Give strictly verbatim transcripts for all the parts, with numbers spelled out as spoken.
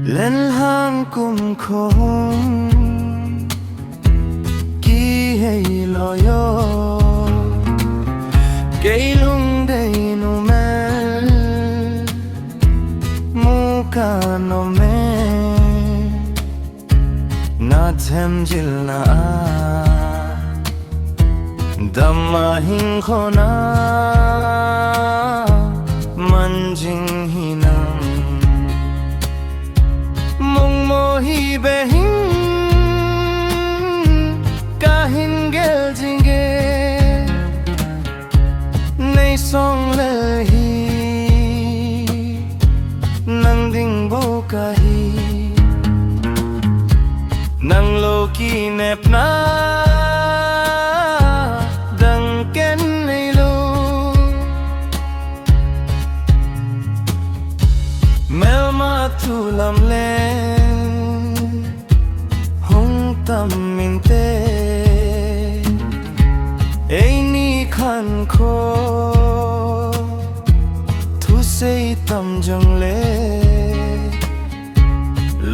Lenlhang kumkhong kihei loi o, kei lungdei numei mu kanom e. Na themjilna a dam a hing khona man jing hinam. Mongmo hi be hin kahin gel jing e. Nei song lel hi nang ding bou kahi. Nang lou kinepna dang ken neilou. Melma thu lam le hung tam inte, eini khankho thusei tam jongle,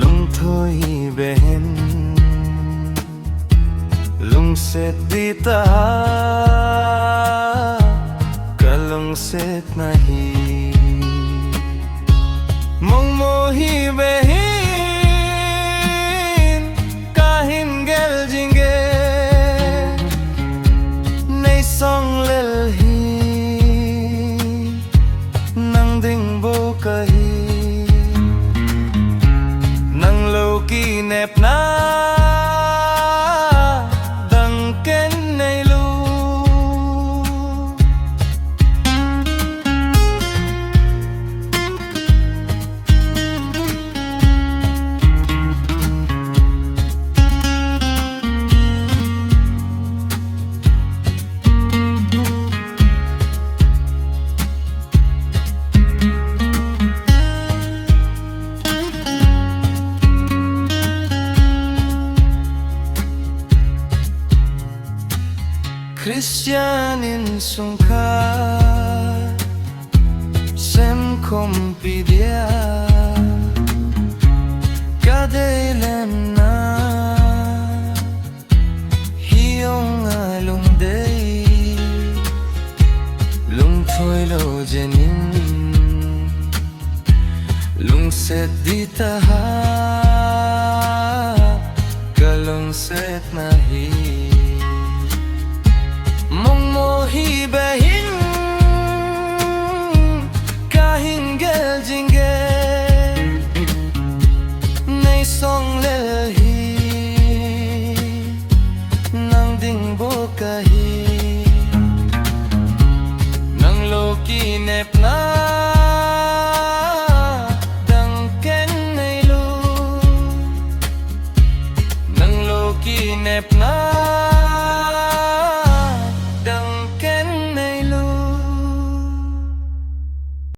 lungthoi be hin lungset ding taha, kalungsetna hi. Mongmo hi be hin kahin gel jing e. Nei song lel hi nang ding bou kahi. Nang lou kinepna dang ken neilou. Christian insung khat semkhompi dia kadei lenna hi ong a lungdei, lungthoi lou jeng in, lungset ding taha, kalungsetna hi.